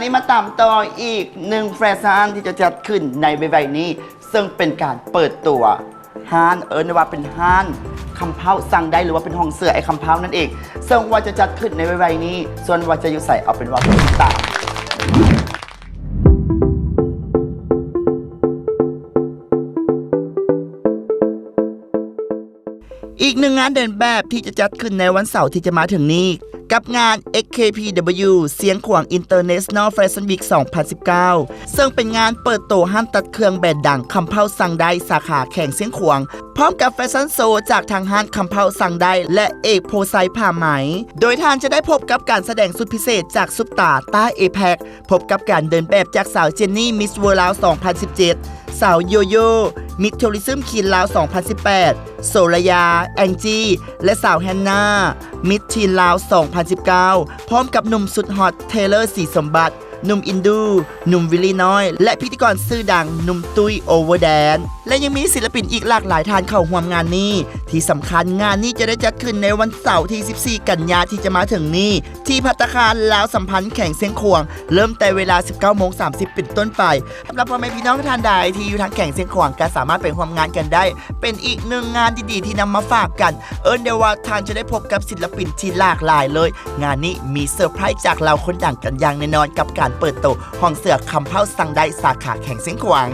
ນີ້ມາຕາມຕໍ່ອີກໜຶ່ງແຟຊັນທີ່ຈະຈັດຂຶ້ນໃນໄວໆນີ້ ເຊິ່ງເປັນການເປີດຕົວຮ້ານ ເອີ້ນໄດ້ວ່າເປັນຮ້ານຄຳເພົ້າສັ່ງໄດ້ ຫຼືວ່າເປັນຫ້ອງເສື້ອອ້າຍຄຳເພົ້ານັ້ນເອງ ເຊິ່ງວ່າຈະຈັດຂຶ້ນໃນໄວໆນີ້ ສ່ວນວ່າຈະຢູ່ໃສ ເອົາເປັນວ່າໄປຕິດຕາມ. ອີກໜຶ່ງງານເດີນແບບທີ່ຈະຈັດຂຶ້ນໃນວັນເສົາທີ່ຈະມາເຖິງນີ້ ກັບງານ ເອັກເຄພີດັບເບິນຢູ ຊຽງຂວາງ International Fashion Week ສອງພັນສິບເກົ້າ ເຊິ່ງເປັນງານເປີດໂຕຮ້ານຕັດເຄື່ອງແບຣນດັງຄຳເພົ້າສັ່ງໄດ້ ສາຂາແຂວງຊຽງຂວາງ ພ້ອມກັບແຟຊັນໂຊຈາກທາງຮ້ານຄຳເພົ້າສັ່ງໄດ້ ແລະ ເອກໂພໄຊຜ້າໄໝ ໂດຍທ່ານຈະໄດ້ພົບກັບການສະແດງສຸດພິເສດຈາກຊຸບຕາໃຕ້ເອເພັກ ພົບກັບການເດີນແບບຈາກສາວເຈນນີ້ ມິສເວີລາວ ສອງພັນສິບເຈັດ ສາວໂຢໂຢ ມິສໂທຣິຊຶມຄວີນລາວ ສອງພັນສິບແປດ ໂສລະຍາ ແອງຈີ ແລະ ສາວແຮນນາ ມິສທີນລາວ ສອງພັນສິບເກົ້າ ພ້ອມກັບໜຸ່ມສຸດຮອດ ເທເລີ ສີສົມບັດ ໜຸ່ມອິນດູ ໜຸ່ມວິລລີນ້ອຍ ແລະ ພິທີກອນຊື່ດັງ ໜຸ່ມຕຸ້ຍ ໂອເວີແດນ ແລະ ຍັງມີສິນລະປິນອີກຫຼາກຫຼາຍທ່ານເຂົ້າຮ່ວມງານນີ້. ທີ່ສຳຄັນ, ງານນີ້ຈະໄດ້ຈັດຂຶ້ນໃນວັນເສົາທີສິບສີ່ ກັນຍາທີ່ຈະມາເຖິງນີ້ ທີ່ພັດຕາຄານລາວສຳພັນແຂວງຊຽງຂວາງ ເລີ່ມແຕ່ເວລາ ສິບເກົ້າໂມງສາມສິບ ເປັນຕົ້ນໄປ. ສຳລັບພໍ່ແມ່ພີ່ນ້ອງທ່ານໃດທີ່ຢູ່ທາງແຂວງຊຽງຂວາງ ກໍສາມາດໄປຮ່ວມງານກັນໄດ້ ເປັນອີກໜຶ່ງງານດີໆທີ່ນຳມາຝາກກັນ. ເອີ້ນໄດ້ວ່າທ່ານຈະໄດ້ພົບກັບສິນລະປິນທີ່ຫຼາກຫຼາຍເລີຍ. ງານນີ້ມີເຊີໄພຣສ໌ຈາກເຫຼົ່າຄົນດັງກັນຢ່າງແນ່ນອນ ກັບການເປີດໂຕຫ້ອງເສື້ອຄຳເພົ້າສັ່ງໄດ້ສາຂາແຂວງຊຽງຂວາງ.